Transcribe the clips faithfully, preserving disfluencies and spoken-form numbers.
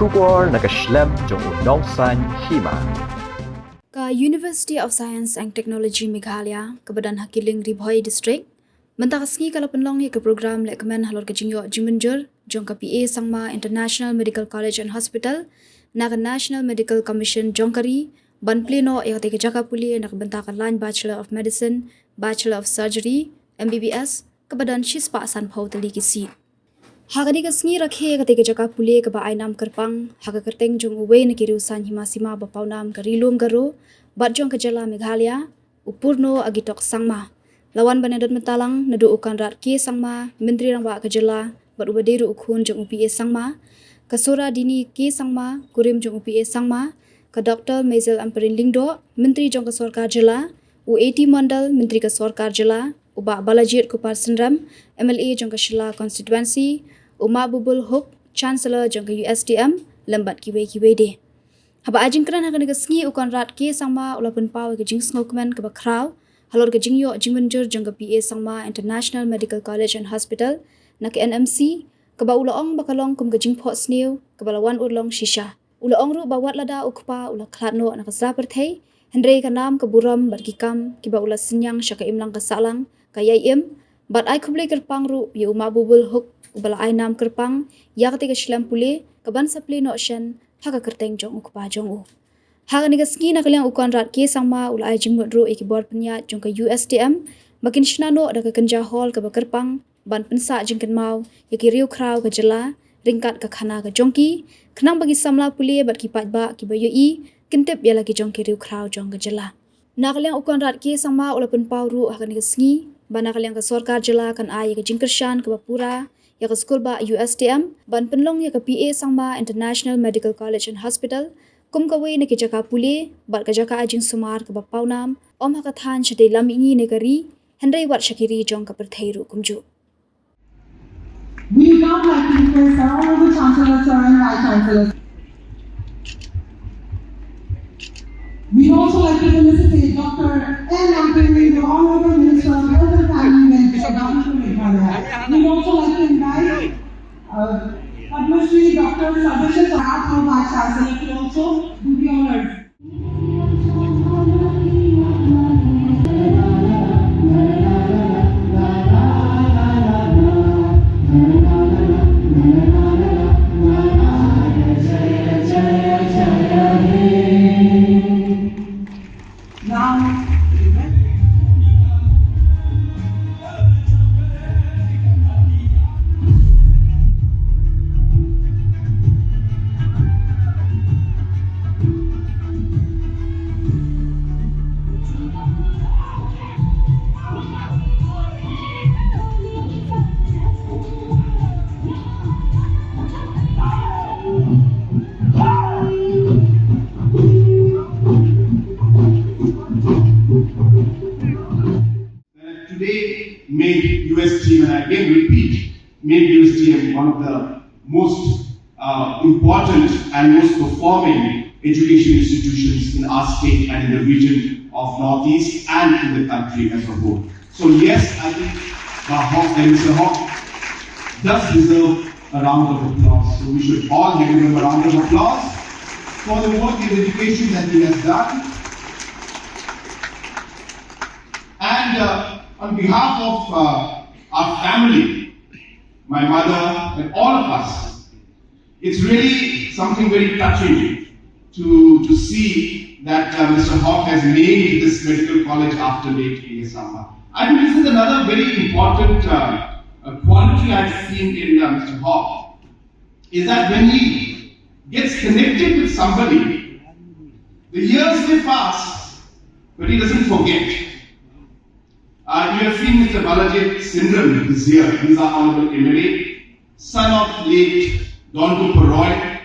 Khubor na ka shlem jong u nongsaiñ hima. Ka University of Science and Technology Meghalaya, kaba don ha Killing, Ri Bhoi District, mynta ka sngi ka la pynlong ïa ka program lehkmen halor ka jingïoh jingmynjur jong ka P A Sangma International Medical College and Hospital na ka National Medical Commission jong ka ri, ban plie noh ïa katei ka jaka pule na ka bynta ka lain Bachelor of Medicine, Bachelor of Surgery, M B B S, kaba don shispah sanphew tylli ki seat. Ha kane ka sngi rakhe katei ka jaka pule kaba ai nam kyrpang ha ka kyrteng jong uwei na ki riewsaiñ hima sima ba pawnam ka Ri Lum Garo bad jong ka jylla Meghalaya, u Purno Agitok Sangma, la wan ban ïadon bynta lang naduh u Conrad K Sangma, Myntri Rangbah ka jylla, bad uba dei ruh u khun jong u P A Sangma, ka Sohra Dini K Sangma, kurim jong u P A Sangma, ka Doctor Maisel Ampareen Lyngdoh, Myntri jong ka sorkar jylla, u A T Mondal, Myntri ka sorkar jylla, u Bah Balajied Kupar Synrem, M L A jong ka Shella Constituency, u Mahbubul Huq, Chancellor jong ka U S T M, lem bad kiwei kiwei de. Haba ai jingkren ha kane ka sngi, u Conrad K Sangma u la pynpaw ïa ka jingsngewkmen kaba khraw halor ka jingïoh jingmynjur jong ka P A Sangma International Medical College and Hospital, na ka N M C, kaba u la ong ba ka long kum ka jingphohsniew kaba la wan urlong shisha. U la ong ruh ba wat lada u kpa u la khlad noh na ka sla pyrthei, hynrei ka nam ka burom bad ki kam kiba u la synñiang sha ka imlang ka sahlang ka ïai im, bad ai khublei kyrpang ruh ïa u Mahbubul Huq uba la ai nam kyrpang ïa katei ka shlem pule kaban sa plie noh shen ha ka kyrteng jong u kpa jong u. Ha kane ka sngi na ka liang u Conrad K Sangma u la ai jingmut ruh ïa ki bor pynïaid jong ka U S T M ba kin shna noh da ka kynja hall kaba kyrpang ban pynsah jingkynmaw ïa ki riewkhraw ka jylla ryngkat ka khana ka jong ki, khnang ba ki samla pule bad ki paidbah kiba ïohi kin tip ïa la ki jong ki riewkhraw jong ka jylla. Na ka liang u Conrad K Sangma u la pynpaw ruh ha kane ka sngi ba na ka liang ka sorkar jylla kan ai ïa ka jingkyrshan kaba pura ïa ka skulbah U S T M ban pynlong ïa ka P A Sangma International Medical College and Hospital kum kawei na ki jaka pule bad ka jaka ai jingsumar kaba pawnam, ym ha ka thaiñ shatei lam mihngi ne ka ri, hynrei wat sha ki ri jong ka pyrthei ruh kumjuh. We would now like to request our Honorable Chancellor, Sir, and Vice Chancellor. We'd also like to felicitate Doctor N Ampareen, the Honorable Minister of Health and Family Welfare, Government of Meghalaya. We'd also like to invite, uh, Padma Shri Doctor Sarveshwar Saha, our Vice Chancellor, to also do the honors. Now, That have today made U S T M, and I again repeat, made U S T M one of the most, uh, important and most performing education institutions in our state and in the region of Northeast and in the country as a whole. So yes, I think Bah Huq, Mister Huq does deserve a round of applause. So we should all give him a round of applause for the work in education that he has done. And, uh, on behalf of, uh, our family, my mother and all of us, it's really something very touching to, to see that, uh, Mister Huq has named this medical college after late P A Sangma. I think this is another very important, uh, uh, quality I've seen in, uh, Mister Huq, is that when he gets connected with somebody, the years may pass, but he doesn't forget. Uh, you have seen Mister Balajied Synrem this year. He's our Honorable M L A, son of late Don Gopal Roy,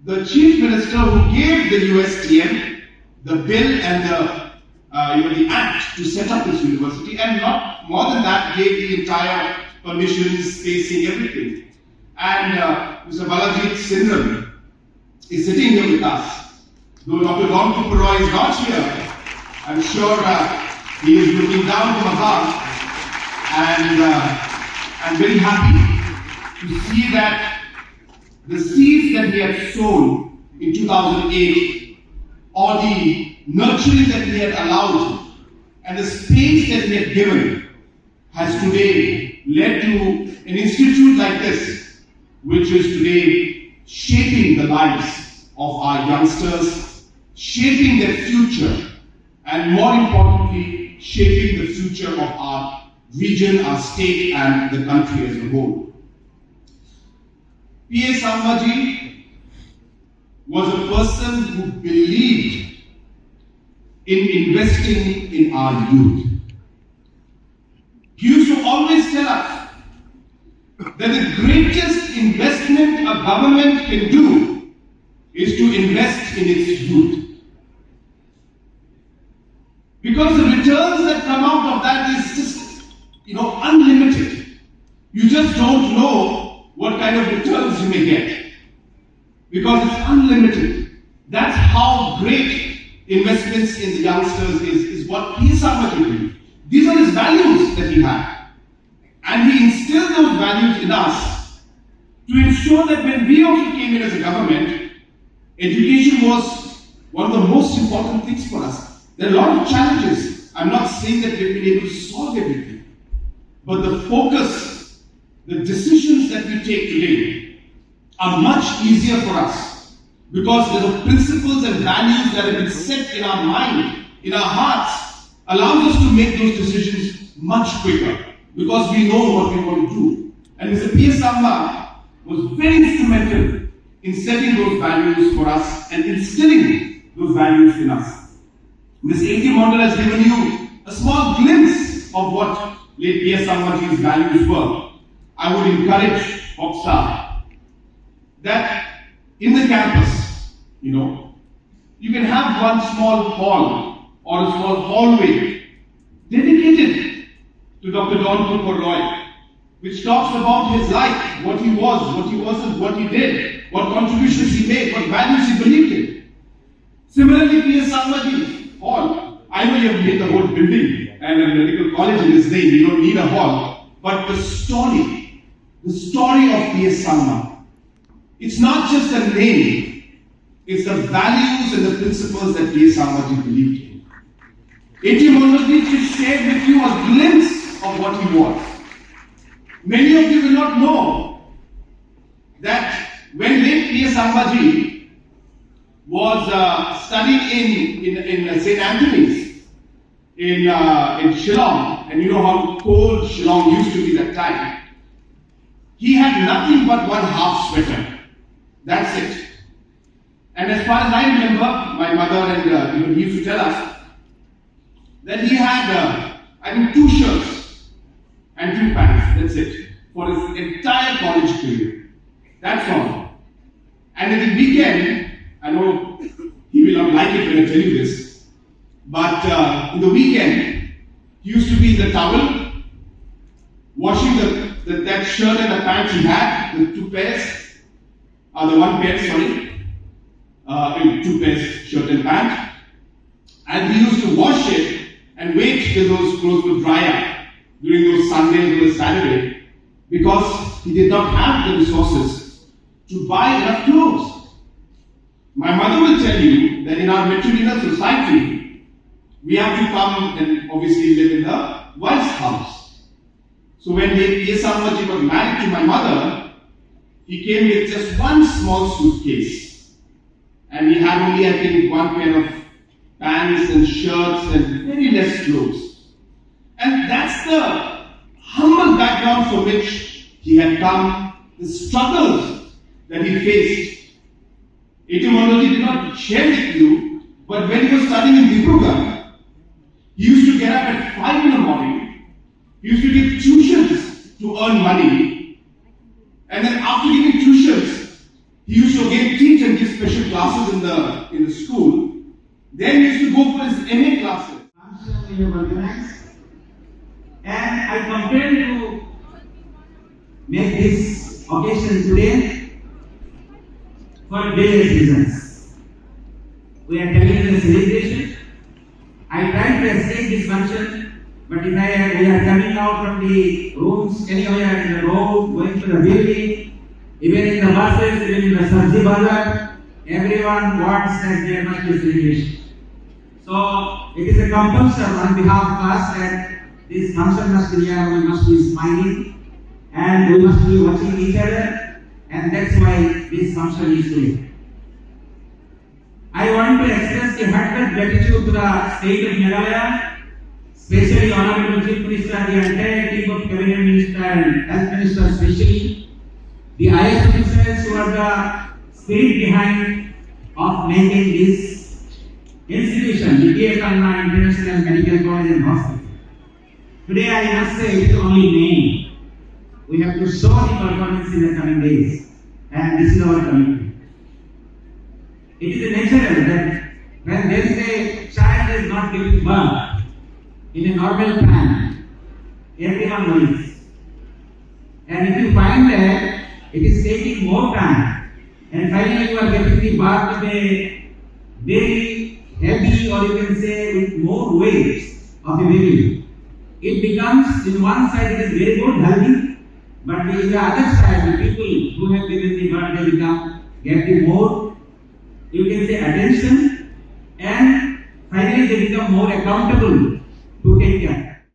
the Chief Minister who gave the U S T M the bill and the, uh, you know, the act to set up this university, and not more than that, gave the entire permission, spacing, everything. And, uh, Mister Balajied Synrem is sitting here with us. Though Doctor Don Gopal Roy is not here, I'm sure, uh, he is looking down from above, and, uh, I'm very happy to see that the seeds that he had sown in two thousand eight, or the nurturing that he had allowed, and the space that he had given, has today led to an institute like this, which is today shaping the lives of our youngsters, shaping their future, and more importantly, shaping the future of our region, our state, and the country as a whole. P A Sangmaji was a person who believed in investing in our youth. He used to always tell us that the greatest investment a government can do is to invest in its youth. Because the returns that come out of that is just, you know, unlimited. You just don't know what kind of returns you may get, because it's unlimited. That's how great investments in the youngsters is, is what he suffered with. These are his values that he had. And he instilled those values in us to ensure that when we also came in as a government, education was one of the most important things for us. There are a lot of challenges. I'm not saying that we've been able to solve everything, but the focus, the decisions that we take today are much easier for us because there are principles and values that have been set in our mind, in our hearts, allows us to make those decisions much quicker because we know what we want to do. And Mister P S Sangma was very instrumental in setting those values for us and instilling those values in us. Miss A T Mondal has given you a small glimpse of what late P S Sangmaji's values were. I would encourage Hoxha that in the campus, you know, you can have one small hall or a small hallway dedicated to Doctor Don Cooper Roy, which talks about his life, what he was, what he wasn't, what he did, what contributions he made, what values he believed in. Similarly, P S Sangmaji Hall. I know you have made the whole building and a medical college in his name. You don't need a hall. But the story, the story of P S Sangma, it's not just a name, it's the values and the principles that P S Sangmaji believed in. A T Mondalji just shared with you a glimpse of what he was. Many of you will not know that when late P S Sangmaji was uh, studying in, in, in uh, Saint Anthony's in, uh, in Shillong, and you know how cold Shillong used to be that time, he had nothing but one half sweater. That's it. And as far as I remember, my mother and uh, you know, he used to tell us that he had, uh, I think, two shirts and two pants. That's it. For his entire college career. That's all. And at the weekend, I know he will not like it when I tell you this, but uh, in the weekend, he used to be in the towel, washing the, the, that shirt and the pants he had, the two pairs, or the one pair, sorry, uh, in two pairs, shirt and pant. And he used to wash it and wait till those clothes would dry up during those Sundays or the Saturday, because he did not have the resources to buy enough clothes. My mother will tell you that in our matrilineal society, we have to come and obviously live in the wife's house. So when P S Sangmaji got married to my mother, he came with just one small suitcase. And he had only, I think, one pair of pants and shirts and very less clothes. And that's the humble background from which he had come, the struggles that he faced. A T Mondalji did not share with you, but when he was studying in Dibrugarh, he used to get up at five in the morning. He used to give tuitions to earn money. And then after giving tuitions, he used to again teach and give special classes in the, in the school. Then he used to go for his M A classes. Function we have organized. And I come here to make this occasion today for various reasons. We are having a celebration. I tried to escape this function, but if I, we are coming out from the rooms, anyhow, in the road, going to the building, Even in the buses, even in the sabji bazar, everyone wants that there must be celebration. So it is a compulsion on behalf of us that this function must be there, we must be smiling, and we must be watching each other, and that's why this function is doing. I want to express the heartfelt gratitude to the state of Meghalaya, especially Honorable Chief Minister, the entire team of Cabinet Minister and Health Minister especially, the I A S officers who are the spirit behind of making this institution, the K F Nana International Medical College and Hospital. Today I must say it is only May. We have to show the performance in the coming days, and this is our commitment. It is natural that when there is a child is not giving birth in a normal time, everyone worries. And if you find that it is taking more time, and finally you are getting the birth of a very heavy, or you can say with more weight of a baby, it becomes, in one side it is very good, healthy, but in the other side, the people who have given the birth, they become, get the more, you can say, attention, and finally they become more accountable to take care.